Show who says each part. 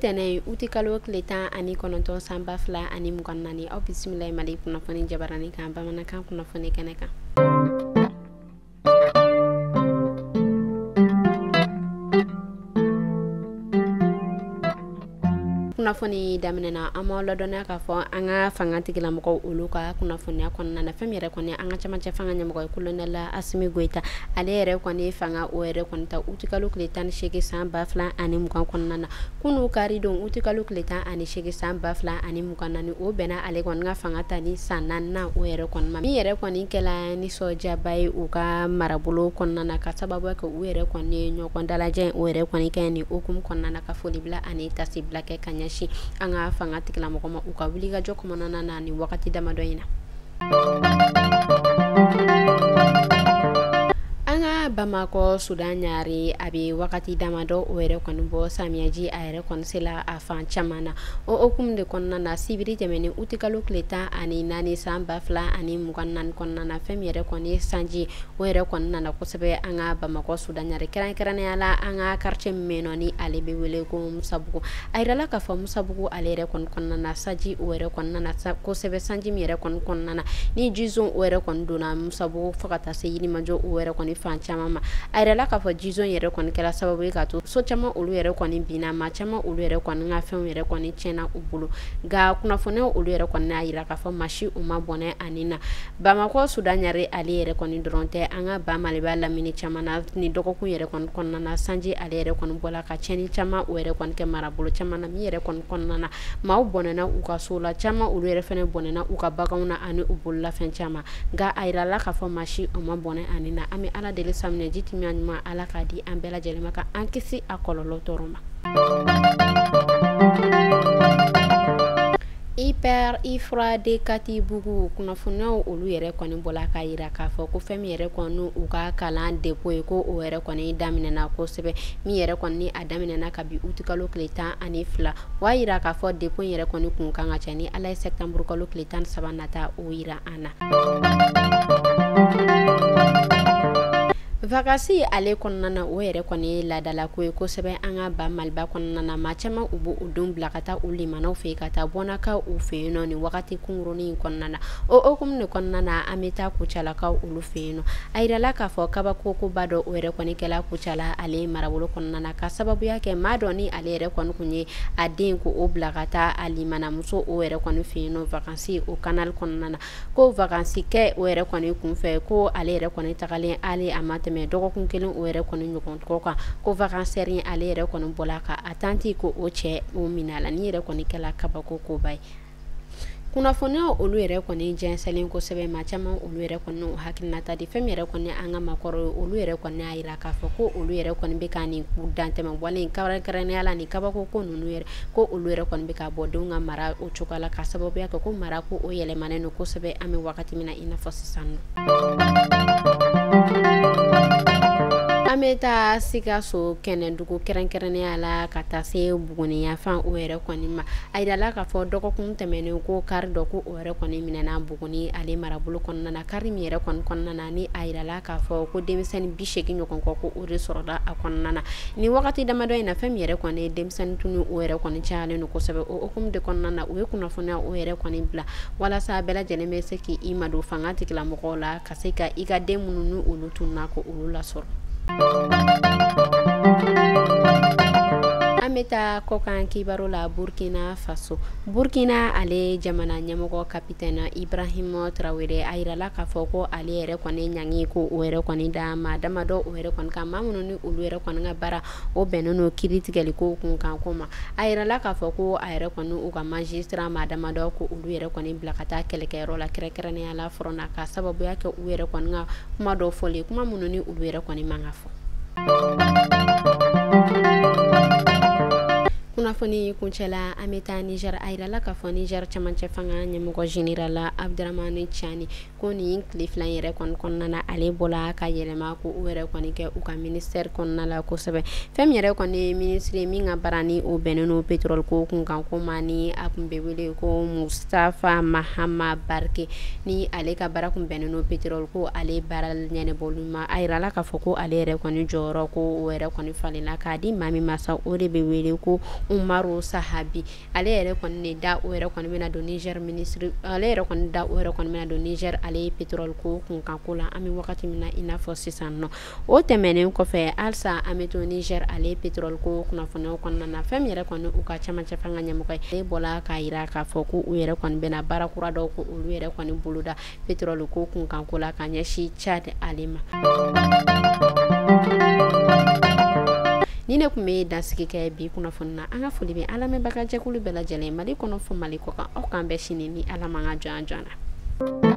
Speaker 1: Tɛnɛ utikalo tile 19 san 2024, aw bisimila Mali kunnafoni jabarani kan bamanankan kunnafoni kɛnɛ kan. Kunnafoni daminɛna an m'aw ladɔnniya k'a fɔ an ka fanga tigilamɔgɔw olu ka kunnafoniya kɔnɔna na, fɛn min yɛrɛ kɔni an ka camancɛ fanga ɲɛmɔgɔ ye colonel Asimi Goyita, ale yɛrɛ kɔni fanga o yɛrɛ kɔni ta utikalo tile 18 san 2020 kɔnɔna na. Kunu kari don utikalo tile 18 san 2024, o bɛnna ale kɔni ka fanga ta ni san 4nan o yɛrɛ kɔni ma, min yɛrɛ kɔni kɛla nisɔndiyaba ye u ka marabolo kɔnɔna na, ka sababu kɛ u yɛrɛ kɔni ye ɲɔgɔn dalajɛ o yɛrɛ kɔni kɛ nin hukumu kɔnɔna na, ka foli bila ani tasi bila kɛ ka ɲɛsin an ka fanga tigilamɔgɔ ma u ka wulikajɔ kɔnɔna na nin wagati damadɔ in na. An ka Bamakɔ Sudan Ɲare, a bɛ wagati damadɔ o yɛrɛ kɔni bɔ, samiyaji a yɛrɛ kɔni sela a fan caman na. O hukumu de kɔnɔna na, sibiri tɛmɛnen utikalo tile 14 san 2024 kɔnɔna na, fɛn min yɛrɛ kɔni sanji o yɛrɛ kɔni nana kosɛbɛ an ka Bamakɔ Sudan Ɲare, kɛrɛnkɛrɛnnenya la an ka quartier min nɔ ni ale bɛ wele ko Musabugu. A yirala k'a fɔ Musabugu ale yɛrɛ kɔni kɔnɔna na, sanji o yɛrɛ kɔni nana kosɛbɛ, sanji min yɛrɛ kɔni kɔnɔna na ni jizon o yɛrɛ kɔni donna Musabugu fo ka taa se Yirimajɔ o yɛrɛ kɔni fan caman ma. A yirala k'a fɔ jizon yɛrɛ kɔni kɛra sababu ye k'a to so caman olu yɛrɛ kɔni binna, maa caman olu yɛrɛ kɔni ka fɛnw yɛrɛ kɔni tiɲɛna u bolo. Nka kunnafoniyaw olu yɛrɛ kɔni y'a yira k'a fɔ maa si u ma bɔnɛ ani na. Bamakɔ Sudan Ɲare ale yɛrɛ kɔni dɔrɔn tɛ, an ka ba Maliba lamini caman na ni dɔgɔkun yɛrɛ kɔni kɔnɔna na, sanji ale yɛrɛ kɔni bɔla ka tiɲɛni caman o yɛrɛ kɔni kɛ marabolo caman na, min yɛrɛ kɔni kɔnɔna na maaw bɔnɛna u ka so la, caman olu yɛrɛ fɛnɛ bɔnɛna u ka baganw na ani u bololafɛn caman. Nka a yirala k'a fɔ maa si o ma bɔnɛ ani na. An bɛ Ala deli samiyaji timiya ɲuman Ala k'a di an bɛɛ lajɛlen ma, ka an kisi a kɔlɔlɔ tɔɔrɔ ma. Hyper Ifra de Katibugu kunnafoniyaw olu yɛrɛ kɔni bɔla k'a yira k'a fɔ ko fɛn min yɛrɛ kɔni u ka kalan dépôt ye, ko o yɛrɛ kɔni daminɛna kosɛbɛ, min yɛrɛ kɔni a daminɛna kabi utikalo tile 12. O y'a yira k'a fɔ dépôt in yɛrɛ kɔni kun kan ka cɛ ni Ala ye septembre kalo tile 13 nata o yira an na. Vacances ale kɔnɔna na, o yɛrɛ kɔni ye laadalako ye kosɛbɛ an ka ba Maliba kɔnɔna na. Maa caman u b'u denw bila ka taa u limanaw fɛ yen, ka taa bɔnnakaw u fɛ yen nɔ nin wagati kunkurunin in kɔnɔna na. O hukumu de kɔnɔna na, an bɛ taa Kucalakaw olu fɛ yen nɔ. A yirala k'a fɔ kabako koba dɔ o yɛrɛ kɔni kɛla Kucala ale marabolo kɔnɔna na, ka sababuya kɛ maa dɔ ni ale yɛrɛ kɔni kun ye a den ko o bila ka taa a limanamuso o yɛrɛ kɔni fɛ yen nɔ vacances o canal kɔnɔna na. Ko vacances kɛ o yɛrɛ kɔni kunfɛ, ko ale yɛrɛ kɔni tagalen ale a ma tɛmɛ dɔgɔkun kelen o yɛrɛ kɔni ɲɔgɔn kɔ kan, ko vacancaire ale yɛrɛ kɔni bɔla ka a tanti ko o cɛ o minɛ a la. Ni yɛrɛ kɔni kɛla kabako koba ye. Kunnafoniyaw olu yɛrɛ kɔni jɛnsɛnlen kosɛbɛ, maa caman olu yɛrɛ kɔni u hakilinata di. Fɛn min yɛrɛ kɔni an ka maakɔrɔ ye, olu yɛrɛ kɔni y'a yira k'a fɔ ko olu yɛrɛ kɔni bɛ ka nin dantɛmɛ wale in kɛrɛnkɛrɛnnenya la nin kabako ko ninnu yɛrɛ, ko olu yɛrɛ kɔni bɛ ka bɔ denw ka mara o cogoya la, ka sababuya kɛ ko mara ko o yɛlɛmanen don kosɛbɛ an bɛ wagati min na i n'a fɔ sisan nɔ. An bɛ taa Sikaso Kɛnɛdugu kɛrɛnkɛrɛnnenya la ka taa se Buguni yanfan o yɛrɛ kɔni ma. A yirala k'a fɔ dɔgɔkun tɛmɛnen ko kari dɔ ko o yɛrɛ kɔni minɛna Buguni ale marabolo kɔnɔna na. Kari min yɛrɛ kɔni kɔnɔna na ni a yirala k'a fɔ ko denmisɛnnin 80 ɲɔgɔn kɔ ko o de sɔrɔla a kɔnɔna na. Nin wagati damadɔ in na, fɛn min yɛrɛ kɔni ye denmisɛnnin tunu o yɛrɛ kɔni cayalen don kosɛbɛ. O hukumu de kɔnɔna na, u ye kunnafoniya o yɛrɛ kɔni bila walasa bɛɛ lajɛlen bɛ se k'i madon fanga tigilamɔgɔw la, ka se ka i ka den minnu ni olu tununa ko olu lasɔrɔ. An bɛ taa kɔkan kibaru la, Burkina Faso. Burkina ale jamana ɲɛmɔgɔ capitaine Ibrahim Traoré, a yirala k'a fɔ ko ale yɛrɛ kɔni ɲangi ko o yɛrɛ kɔni da maa damadɔ o yɛrɛ kɔni kan, maa minnu ni olu yɛrɛ kɔni ka baara o bɛnnen don kiiri tigɛli ko kun kan ko ma. A yirala k'a fɔ ko a yɛrɛ kɔni u ka magistrat maa damadɔ ko olu yɛrɛ kɔni bila ka taa kɛlɛkɛyɔrɔ la, kɛrɛnkɛrɛnnenya la front na, ka sababuya kɛ u yɛrɛ kɔni ka kuma dɔw fɔli, kuma minnu ni olu yɛrɛ kɔni man ka fɔ. Kunnafoni kuncɛla, an bɛ taa Niger. A yirala k'a fɔ Niger camancɛ fanga ɲɛmɔgɔ général Abdramane Tiani, ko nin tile 2 yɛrɛ kɔni kɔnɔna na, ale bɔla ka yɛlɛma ko u yɛrɛ kɔni kɛ u ka ministère kɔnɔna la kosɛbɛ. Fɛn min yɛrɛ kɔni ye ministre min ka baara ni o bɛnnen don pétrole ko kun kan ko ma, ni a kun bɛ wele ko Mustafa Mahama Barke, ni ale ka baara kun bɛnnen don pétrole ko ale baara ɲɛnabɔli ma. A yirala k'a fɔ ko ale yɛrɛ kɔni jɔyɔrɔ ko o yɛrɛ kɔni falenna k'a di maa min ma sa, o de bɛ wele ko Umaru Sahabi. Ale yɛrɛ kɔni de da o yɛrɛ kɔni bɛna don Niger ministre, ale yɛrɛ kɔni da o yɛrɛ kɔni bɛna don Niger ale ye pétrole ko kunkanko la an bɛ wagati min na i n'a fɔ sisan nɔ. O tɛmɛnen kɔfɛ, halisa an bɛ to Niger ale ye pétrole ko kunnafoniyaw kɔnɔna na. Fɛn min yɛrɛ kɔni u ka cɛmancɛ fanga ɲɛmɔgɔ ye, ale bɔla k'a jira k'a fɔ ko u yɛrɛ kɔni bɛna baara kura dɔw ko olu yɛrɛ kɔni boloda pétrole ko kunkanko la ka ɲɛsin Tchad ale ma. Ni ne tun bɛ dansigi kɛ bi kunnafoni na. An ka foli bɛ an lamɛnbaga jɛkulu bɛɛ lajɛlen, Mali kɔnɔ fo Mali kɔ kan. Aw k'an bɛn sini ni Ala m'an ka jɔn na.